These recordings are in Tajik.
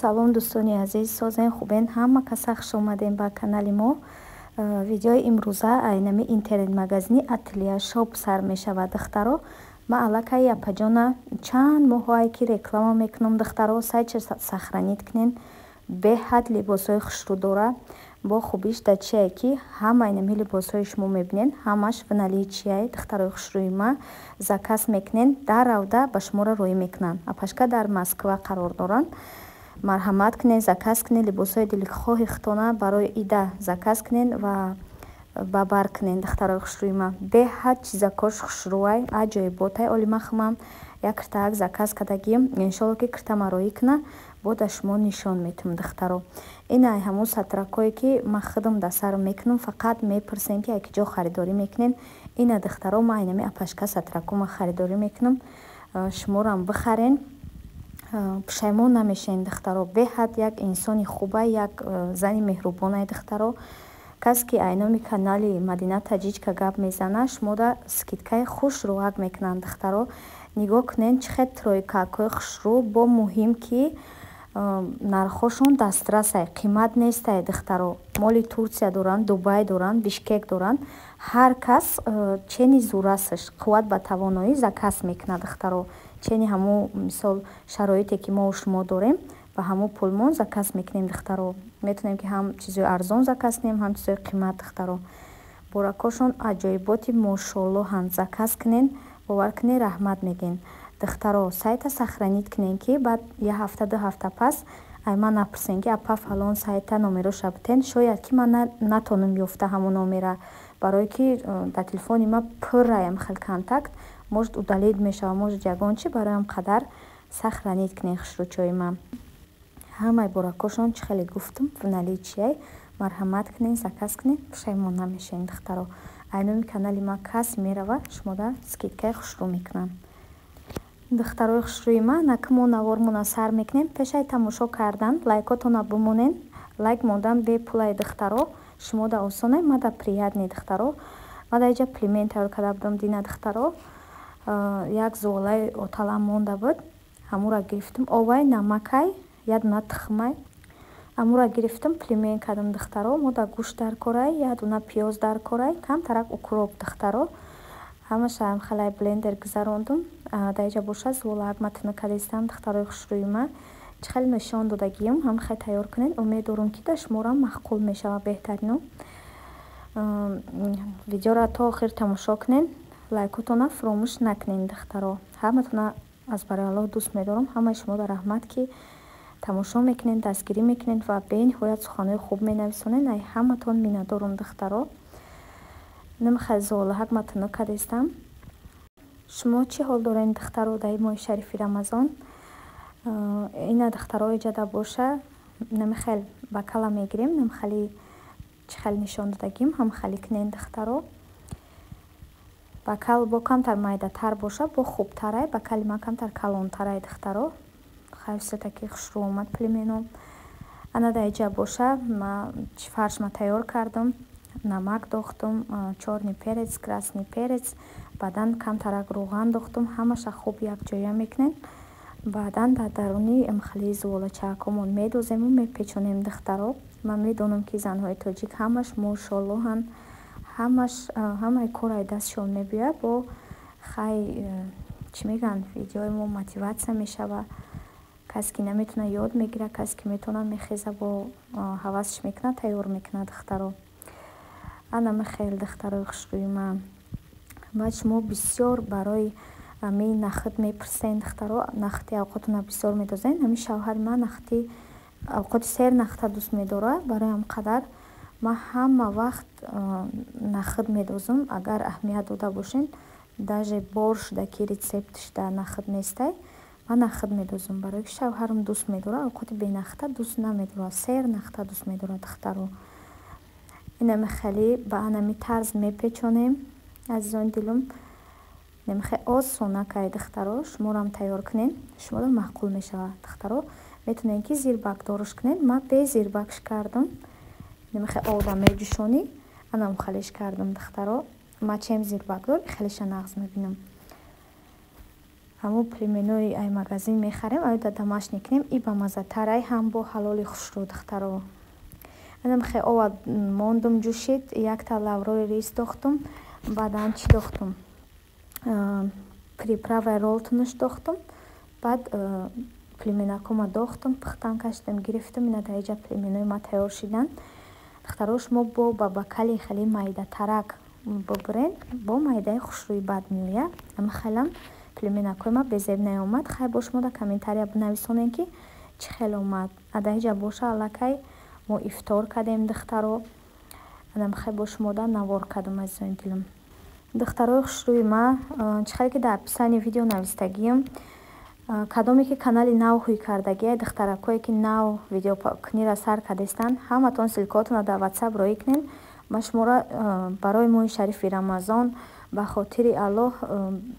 Салом, дӯстони азиз, созен, хубен? Ҳама каса хуш омадем ба канали мо. Видеои имрӯза айнами интернет-магазини Ателье Шоп сар мешавад, духтаро. Ман аллакай апаҷона чанд моҳое ки реклама мекунам, духтаро, сайтша сохранить кунен, беҳад либосҳои хушрӯ дора. Бо хубиш дар чие, ки ҳамаи нами либосҳои шумо мебинен, ҳамаш в наличие. Духтарои хушрӯи ма, заказ мекунен, дар равда ба шуморо роӣ мекунанд. Апашка дар Москва қарор доранд. Марҳамат кунед, заказ кунед, либосҳои дилхоҳи худтона барои ида заказ кунед ва ба бар кунед. Духтарои хушрӯи ма, беҳад чизакош хушрӯай, аҷоиботай. Оли ман хумам як киртаак заказ кардагим, иншолло, ки киртама роӣ куна, бо да шумо нишон метам. Духтаро, ин ай ҳамун сатракое, ки ман худам дар сарам мекунам. Фақат мепурсем, ки ай ки ҷо харидорӣ мекунем. Ина, духтаро, ман айнами апашка сатракома харидорӣ мекунам, шуморам бихарен, пушаймон намешавед. Духтаро, беҳад як инсони хуба, як зани меҳрубонай. Духтаро, кас ки айноми канали Мадина Таҷичка гап мезана, шумода скидкаи хушрӯак мекунанд. Духтаро, нигоҳ кунед, чӣ хел тройкакҳои хушрӯ. Бо муҳим, ки нархҳошон дастрасай, қимат нестай. Духтаро, моли Турсия доранд, Дубай доранд, Бишкек доранд. Ҳар кас чени зурасаш, қувват ба тавоноӣ заказ мекунад. Духтаро, чени ҳамун, мисол, шароите, ки мо шумо дорем, ба ҳамун пулмон заказ мекунем. Духтаро, метавонем, ки ҳам чизои арзон заказ кунем, ҳам чизои қимат. Духтаро, боракҳошон аҷоиботи, мошоллоҳанд. Заказ кунен, бовар кунед, раҳмат мегӯен. Духтаро, сайта сохранить кунен, ки баъд як ҳафта, 2 ҳафта пас ай ман напурсен, ки апа, фалон сайта номероша битен. Шояд, ки ман натонам ёфта ҳамон номера, барое ки дар телефони ман пурраям хел контакт, может, удалить мешавад, может, ягон чи. Барои ҳам қадар сохранить кунен, хушрӯчои ман. Ҳамаи боракҳошон, чӣ хеле гуфтам, в наличие. Марҳамат кунед, заказ кунед, пушаймон намешавед. Духтаро, айноми канали ман кас мерава, шумода скидкаи хушрӯ мекунанд. Духтарои хушрӯи ман, наки мо навормона сар мекунем. Пешаи тамошо кардан лайкотона бимонен. Лайк мондан бепулай, духтаро, шумода осонай, мада приятный. Духтаро, мада иҷа племен тайёр карда будам дина. Духтаро, як зуолаи оталам монда буд, ҳамура гирифтам. Овай, намакай, як дуна тухмай, амура гирифтам, племен кардам. Духтаро, мода гӯшт дар корай, як дуна пиёз дар корай, камтарак укроп. Духтаро, ҳамаша халай блендер гузарондум. Дар иҷа боша зуолаак ма тунук кардистам. Духтарои хушрӯи ма, чӣ хеле нишон додагиюм, ҳам хел тайёр кунед. Умед дорум, ки дар шуморам маъқул мешавад. Беҳтарино видеоро то охир тамошо кунед, лайкотона фуромӯш накунед. Духтаро, ҳаматона аз барои Аллоҳ дӯст медорам. Ҳамаи шуморо раҳмат, ки тамошо мекунед, дастгирӣ мекунед ва бениҳоят суханҳои хуб менависонед. Ай ҳаматон миннатдорум. Духтаро, намихел зуолаҳак ма тунук кардистам. Шумо чӣ ҳол доред, духтаро, дар моҳи шарифи Рамазон? Ина, духтаро, иҷада боша, намихел бакала мегирем, намихали чӣ хел нишон додагим, ҳамхали кунед. Духтаро, бакал бо камтар майдатар боша, бо хубтарай. Бакали ман камтар калонтарай. Духтаро, хайр, всё-таки хушрӯ омад племеном. Ана, дар иҷа боша, ма фаршма тайёр кардам, намак дохтум, чёрный перец, красный перец, баъдан камтарак рӯған дохтум. Ҳамаша хуб якҷоя мекунем, баъдан дар даруни хали зуолачаакҳомон медозему мепечонем. Духтаро, ман медонам, ки занҳои тоҷик ҳамаш мошоллоҳанд, ҳамаш ҳамаи кор ай дастшон мебиёяд. Бо хай, чӣ мегӯянд, видеои мо мотиватсия мешава. Касе ки наметавона, ёд мегирад, касе ки метавонад, мехеза, бо ҳавасш мекунад, тайёр мекунад. Духтаро, ана михел, духтарои хушрӯи ман. Баъд шумо бисёр барои ами нахӯд мепурсен. Духтаро, нахӯди авқотона бисёр медозен. Ҳами шавҳари ман нахӯди авқоти сер нахӯда дӯст медорад. Барои ҳам қадар ман ҳама вақт нахӯд медозам. Агар аҳамият дода бошен, даже борщда, ки рецептшда нахӯд нестай, ман нахӯд медозам, барое ки шавҳарам дӯст медорад. Авқоти бенахӯда дӯст намедорад, сер нахӯда дӯст медорад. Духтаро, инами хеле ба анами тарз мепечонем. Азизони дилум, намихе осонакай. Духтаро, шуморам тайёр кунед, шуморо маъқул мешавад. Духтаро, метавонед, ки зирбакдорш кунед. Ман бе зирбакш кардам. Намихе ода меҷӯшонӣ, анам халиш кардам. Духтаро, ман чем зирбакдор хелеша нағз мебинам. Ҳамун племенои ай магазин мехарем, аю да домашний кунем, и бамаззатарай, ҳам бо ҳалоли хушрӯ, духтаро. Анам хе ова мондум, ҷӯшид, якта лаврои рис дохтум, баъдан чӣ дохтум? Приправаи Ролтонаш дохтум, баъд племенакома дохтум, пухтан кашидам, гирифтум. Ина дар иҷа племенои ма тайёр шиданд. Духтаро, шумо бо ба бакали хеле майдатарак бубурен, бо майдаи хушрӯи бад меояд. Ама хелам племенакои ма безеб наомад. Хай, бо шумо дар комментария бинависонем, ки чӣ хел омад. А дар иҷа боша, аллакай мо ифтор кардем, духтаро. Анам хай бо шумо да навор кардам, азизони дилам. Духтарои хушрӯи ма, чӣ хеле ки дар описании видео навистагиам, кадоме ки канали нав ҳуй кардагия, духтаракое ки нав видеокунира сар кардастанд, ҳаматон ссылкаотонро дар Ватсап роӣ кунед. Ман шуморо барои моҳи шарифи Рамазон, ба хотири Аллоҳ,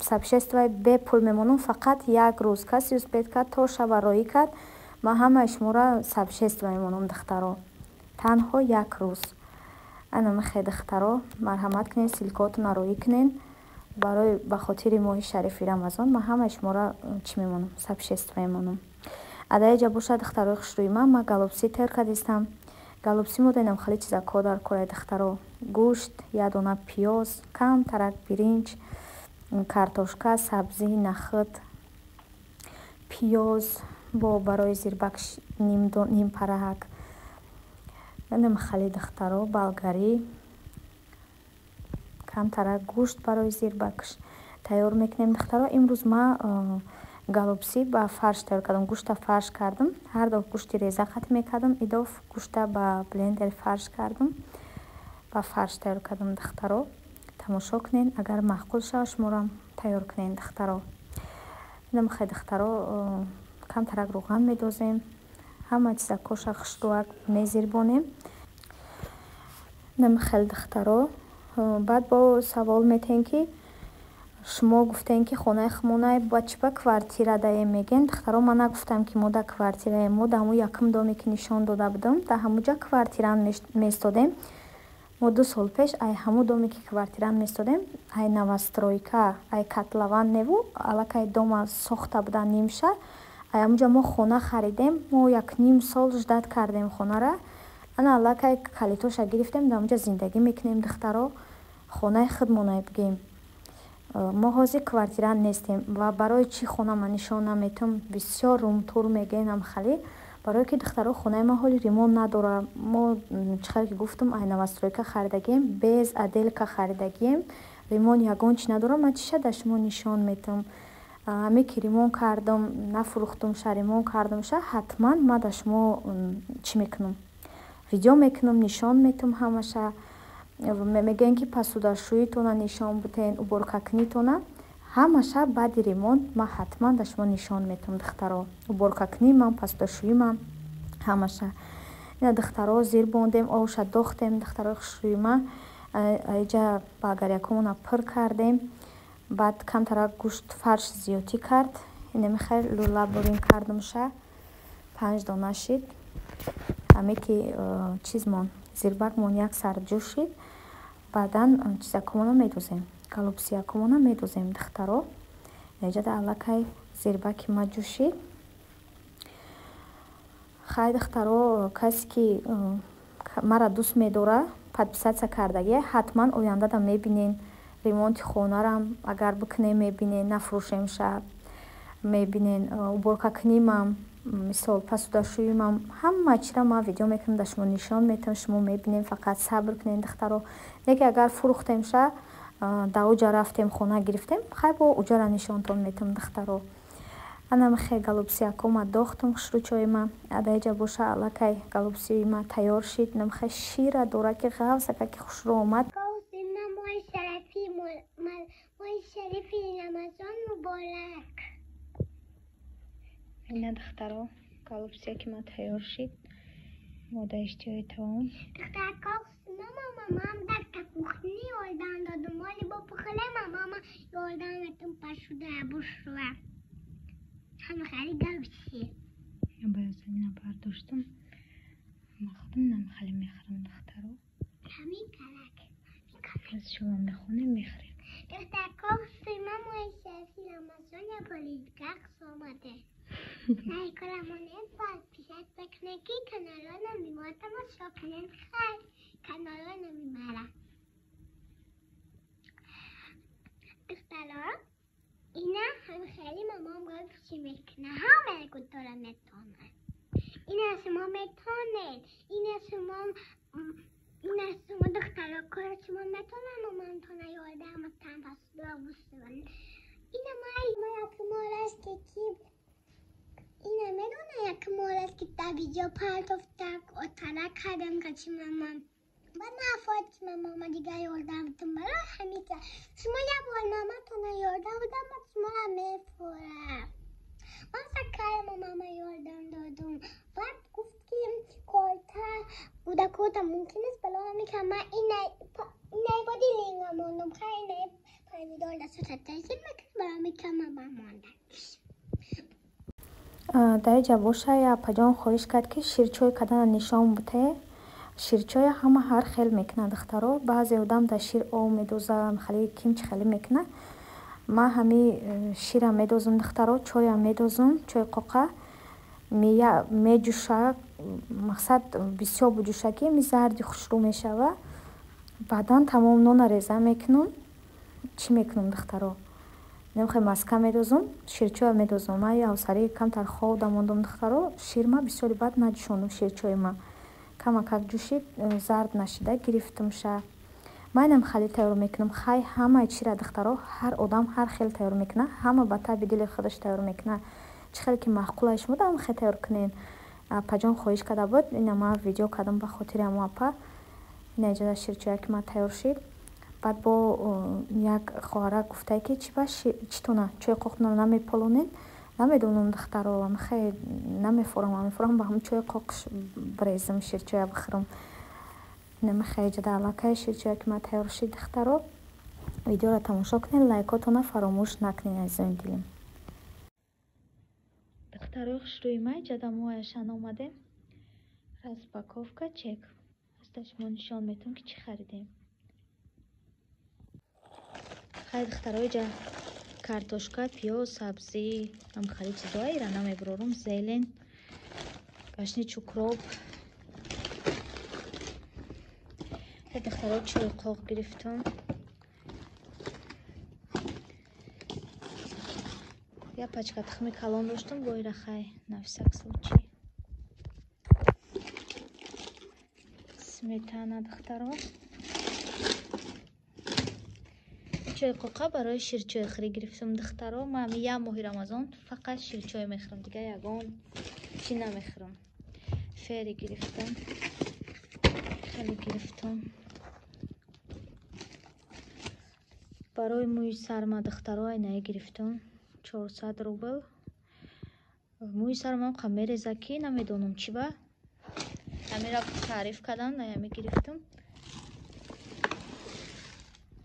сообществои бепул мемонам. Фақат як рӯз касе успеть кард, то шава роӣ кард, ман ҳамаи шуморо сообщество мемонам, духтаро, танҳо як рӯз. Анамахе, духтаро, марҳамат кунед, ссылкаотонро роӣ кунед. Барои ба хотири моҳи шарифи Рамазон ман ҳамаи шуморо чӣ мемонам? Сообщество мемонам. Адаиҷа бошад, духтарои хушрӯи ман, ман голубцы тайёр кардистам. Голубцы мо донам хеле чизако дар кораи, духтаро: гӯшт, як дона пиёз, камтарак биринҷ, картошка, сабзӣ, нахӯд, пиёз, бо барои зирбак нимпараак. Хеле, духтаро, болгарӣ, камтарак гӯшт барои зирбакш тайёр мекунем. Духтаро, имрӯз ман голубцы ба фарш тайёр кардам. Гӯшта фарш кардам. Ҳар дафъ гӯшти реза қатъ мекардам, идоф гӯшта ба блендер фарш кардам, ба фарш тайёр кардам. Духтаро, тамошо кунед, агар маъқул шавад, шуморам тайёр кунед, духтаро. Инамхе, духтаро, камтарак рӯған медозем, ҳама чизакоша хушрӯак мезирбонем. Инамхел, духтаро. Баъд бо савол метаҳем, ки шумо гуфтем, ки хонаи хумонай, ба чӣ ба квартира даем мегӯем. Духтаро, ман нагуфтам, ки мо дар квартираем. Мо дар ҳамун якум доме, ки нишон дода будам, дар ҳамунҷа квартирант местодем. Мо 2 сол пеш ай ҳамун доме, ки квартирант местодем, ай новостройка, ай котлован неву, аллакай дома сохта будан нимша, ай ҳамунҷа мо хона харидем. Мо як ним сол ждать кардем хонара. Ана аллакай калитоша гирифтем, дар ҳамунҷа зиндагӣ мекунем, духтаро. Хонаи худмонай бигем. Мо ҳозир квартирант нестем. Ва барои чӣ хонама нишон наметам, бисёр румтур мегӯем хали? Барое ки, духтаро, хонаи ман ҳоли ремонт надорад. Мо, чӣ хеле ки гуфтам, ай новостройка харидагием, без отделка харидагием, ремонт ягон чи надорам. Ман чиша дар шумо нишон метам? Ҳаме ки ремонт кардам, нафурӯхтумша, ремонт кардамша, ҳатман ман дар шумо чӣ мекунам? Видео мекунам, нишон метам ҳамаша. Мегӯем, ки посудашӯитона нишон бутен, уборкакунитона. Ҳамаша баъди ремонт ман ҳатман дар шумо нишон метам, духтаро: уборкакунимам, посудашӯимам, ҳамаша. Ина, духтаро, зир бондем, овша дохтем. Духтарои хушрӯи ман, иҷа болгарякомона пур кардем. Баъд камтарак гӯшт фарш зиёдтӣ кард, инамихел лӯла бурин кардумша, панҷ дона шид. Ҳаме ки чизмон, зирбакмон як сар ҷӯшид, баъдан чизакомона медозем, голубцыякомона медозем, духтаро. Иҷада аллакай зирбаки ма ҷӯшид. Хай, духтаро, касе ки маро дӯст медорад, подписаться кардагия, ҳатман ояндада мебинен. Ремонти хонарам агар бикунем, мебинен, нафурӯшемша, мебинен, уборкакунимам, мисол, посудашӯимам, ҳама чиро ман видео мекунам, дар шумо нишон метавам, шумо мебинем. Фақат сабр кунед, духтаро. Лекин агар фурӯхтемша, дар уҷа рафтем, хона гирифтем, хай, бо уҷара нишонтон метавам, духтаро. Анамихе голубцыякома дохтум, хушрӯчои ма. Адаиҷа боша, аллакай голубцыи ма тайёр шид. Намихе шира дора, ки ғафзака, ки хушрӯ омад. Моҳи шарифи Рамазон муборак. Ина, духтаро, голубцыяки ма тайёр шид. Мода иштиҳои таом. Духтарко, мама, мамам дар кухни ёрдам додум. Оли бо пухлема мама ёрдам метум пашуда бушва. Ҳама хали голубцы. Боёзанина бардоштум. Ма худам намхали мехӯрам, духтаро. Ҳамин калак. Аз шумо мехонем, мехӯрем. اینا هم خیلی مامان گفت چی میکنه همه گفتارم میتونه. اینا شما میتونید. اینا شما دخترها کار شما میتونن مامان تونه یادم تن پس دو اینا ما یک مال است که کی اینا میدونه یک مال است که تا ویدیو پرتوفتک و ترک کردم که چی مامان بعد نفرد که من ماما دیگه یادم تون برای همیشه شما یه بار ماما تونه یادم بودم شما هم میفورم. من فکر کردم ماما یادم دادم. بعد گفت که کارتر بوده کارتم ممکن است بلا همی که من اینه بادی لینگا ماندم خیلی اینه پایمیدار دست تتایزی میکنم برای همی که من ماندم. дар ҷа боша апаҷон хоҳиш кард ки ширчой кардана нишон буте. Ширчоя ҳама ҳар хел мекунад духтаро. Баъзе одам дар шир об медоза, хеле кимчи хеле мекунад. Ман ҳами шира медозам духтаро, чоя медозам, чои қоқа меҷӯша, мақсад бисёр буҷӯша ки ми зарди хушрӯ мешава. Баъдан тамом нона реза мекунам. Чӣ мекунам духтаро? Немхе маска медозам, ширчоя медозам. Ман ҳавсари камтар хов дамондам духтаро. Ширма бисёри бад наҷӯшондам ширчои ма. Камакак ҷӯшид, зард нашида гирифтамша. Ман инам хеле тайёр мекунам. Хай ҳамаи чира духтаро, ҳар одам ҳар хел тайёр мекунад, ҳама ба таби дили худаш тайёр мекунад. Чӣ хеле ки маъқулае шумо ҳам хел тайёр кунед. Апаҷон хоҳиш карда буд, ина ман видео кардам ба хотири ҳамо апа. Ина иҷоза ширчоя ки ман тайёр шид. Баъд бо як хоҳара гуфтае ки чӣ ба читона чои қоқтона намеполонед. Намедонам духтаро, хе намефорам, мефорам ба ҳам чои қоқ брезам ширчоя бихӯрам. Намехе иҷода аллакай ширчоя ки ман тайёр шид духтаро. Видеоро тамошо кунед, лайкотона фаромӯш накунед азизони дилим. Духтарои хушрӯи ман иҷода мо аяшан омадем. Распаковка чек. Аста шумо нишон метавон ки чӣ харидем. Хай духтаро иҷа картошка, пиёз, сабзӣ, ҳам хеле чизҳое ира намебурорум, зелен, гашнич, укроп. Духтаро чойи қоқ гирифтам. Я пачка тухми калон доштам, бо ира хай на всяк случай. Сметана духтаро. Чойи қоқа барои ширчойхӯрӣ гирифтам духтаро. Ман як моҳи Рамазон фақат ширчой мехӯрам, дигар ягон чӣ намехӯрам. Фери гирифтам, хеле гирифтам. Барои мӯи сарма духтаро айнае гирифтам 400 рубл. Мӯи сармам қа мереза ки намедонам чӣ ба. Ҳамира таъриф кардан, ҳами гирифтам.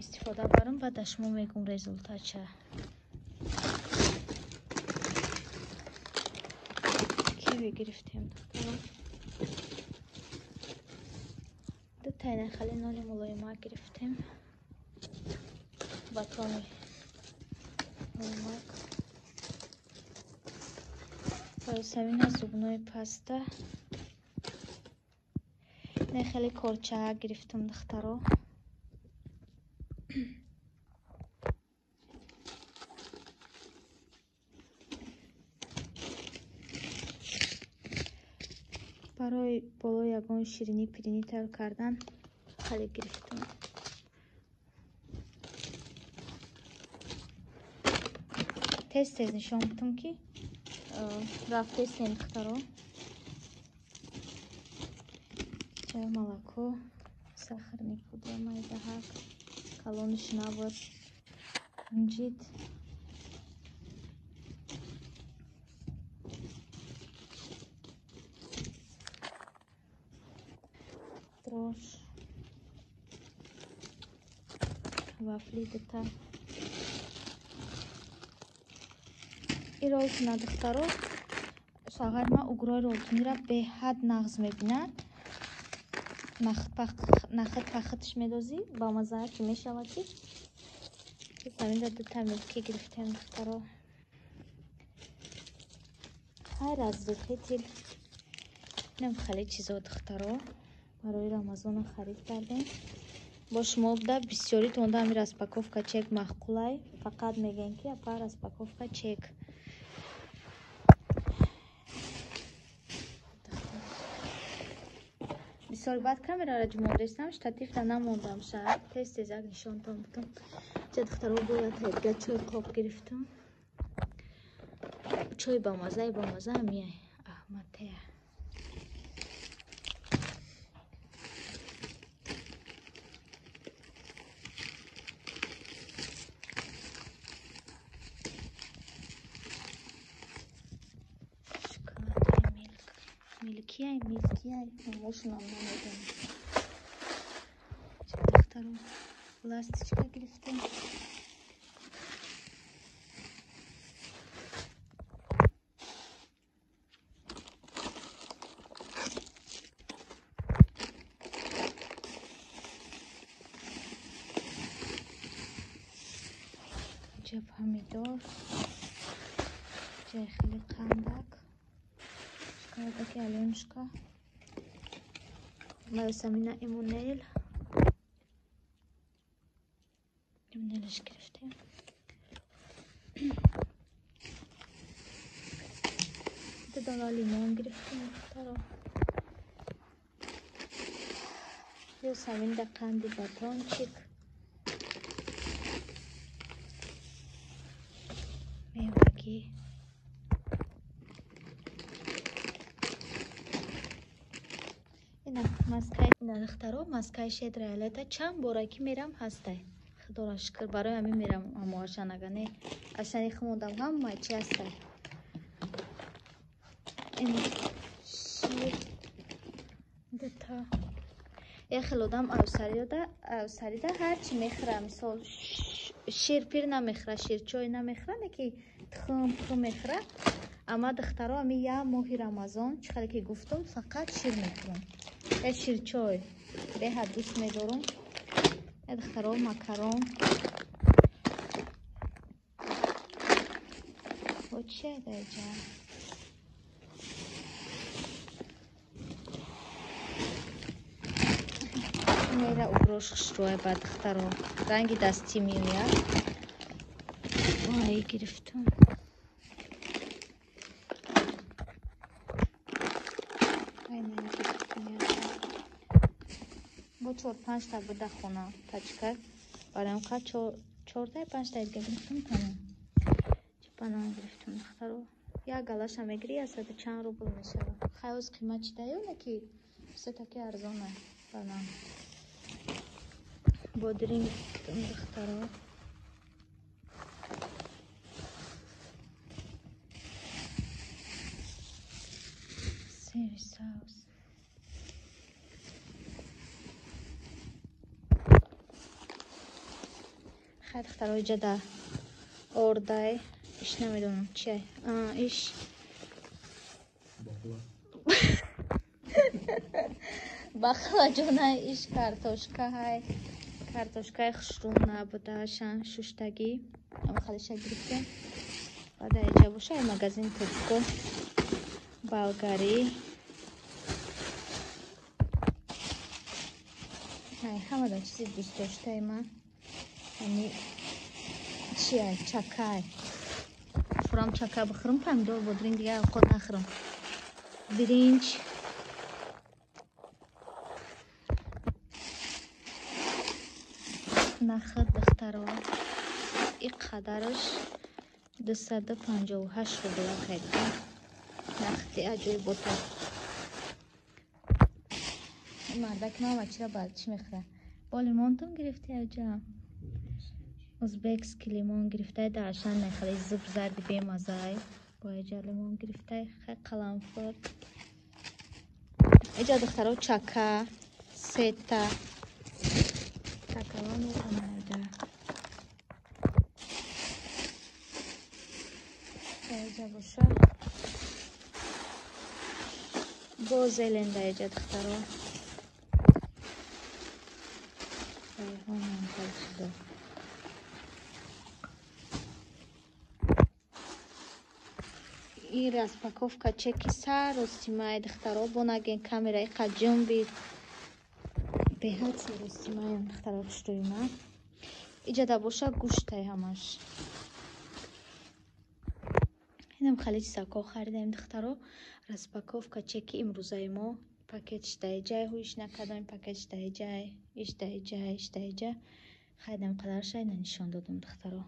Истифода барам, баъд аз шумо мегӯм результатша. Киви гирифтем духтаро. Ду тайна хали нони мулоима гирифтем. Батони мулоимак. Самина зубной паста. Не хеле корча гирифтам духтаро. Барои болои ягон ширинӣ пиринӣ тайёр кардан хеле гирифтам. Тез тез нишон бидам ки рафтесем духтаро. Чай, молоко, сахарный пудра, майдаҳак, калониш набуд, инҷид. Дрож, вафли дута. И ролтуна духтаро, шавҳари ман угрои ролтунира беҳад нағз мебинад. Нахӯд пахташ медозӣ, ба маззаа ки мешавад ки Заминда дута милки гирифтем, духтаро. Хайр, аз духитил инам хеле чизо, духтаро, барои Рамазона харид кардем. Бо шумо буда бисёритон ами распаковка чек маъқулай, фақат мегӯем ки апа распаковка чек. Бисёр баъд камераро ҷумондестам, штативта намондам, шаҳр тез тезак нишонтон будам. Ча духтаро, бояд дига чой қоқ гирифтам. Чой бамазаи бамаза ами Аҳмадтея. Милкияй, милкияй, номошунам намедонам. Духтаро, ласточка гирифтем. Инҷа помидор, ҷай хеле қандак, шоколадаки Алёнушка, Самина Эмунел, Эмунелаш гирифтем. Ду дона лимон гирифтем, духтаро. Саминда қанди батончик, мевагӣ. Ина духтаро, маскаи щедрая лето чанд бора ки мерам ҳастай. Худоро шукр, барои ҳамин мерам амоашанага не. Ашани хумодам ҳама чи ҳастай. Ин шир дута. Як хел одам авсарида ҳарчи мехӯра, мисол шир пир намехӯра, ширчой намехӯра, неки тухм пухм мехӯра. Амма духтаро, ами як моҳи Рамазон, чӣ хеле ки гуфтум, фақат шир мехӯрам. Я ширчой беҳад дӯст медорам. Я духтаро, макарон. Бо чия даҷа? Мера угрош хушрӯя ба духтаро. Ранги дастӣ меояд. Ой, гирифтам. Бо 4-5 та буда хона пачка. Барои қа 4 5 та дига гирифтам, тамом. Чӣ банан гирифтам, духтаро. Як галаша мегирӣ, 100 чанд рубл мешавад. Хай оз қимат чида ё не ки всё-таки арзона банан. Бодринг гирифтам, духтаро. Сири саус. Хай духтаро, иҷа да ордай. Иш намедонам чиай. Иш бахлаҷонай, иш картошкаҳай. Картошкаи хушрӯ набуда, шан шуштагӣ. Ама халиша гирифтем. Баъда иҷа боша ай магазин Тоҷико Болгарӣ. Ай ҳамада чизи дӯстдоштаи ман. Ами чиай, чакай. Хӯрам чака бихӯрам, помидор, бодринг дига овқот нахӯрам. Биринҷ. Нахӯд, духтаро, и қадараш 258 рубла кайда. Нахти аҷоибота. Мардак мама чира баъд чӣ мехӯра? Бо лимонтон гирифти аҷа? Узбекский лимон гирифтай, даашан нахали зуб зарди бемазай. Бо аҷа лимон гирифтай, хай қаламфур. Иҷа духтаро чака, сета. Чакалону анаҷа. Иҷа боша. Бо зеленда иҷа духтаро. Райҳонам хел чизо. И распаковка чеки саростимай, духтаро, бо наген камера иқа ҷунбид. Беҳад саростимаям, духтаро, хушрӯима. Иҷада боша гӯштай ҳамаш. Инам хеле чизако харидаем, духтаро. Распаковка чеки имрӯзаи мо. Пакет шдаиҷай, ҳуиш накардам, пакет шдаиҷай, иш даиҷай, иш даиҷа. Харидам, қадарша ина нишон додам, духтаро.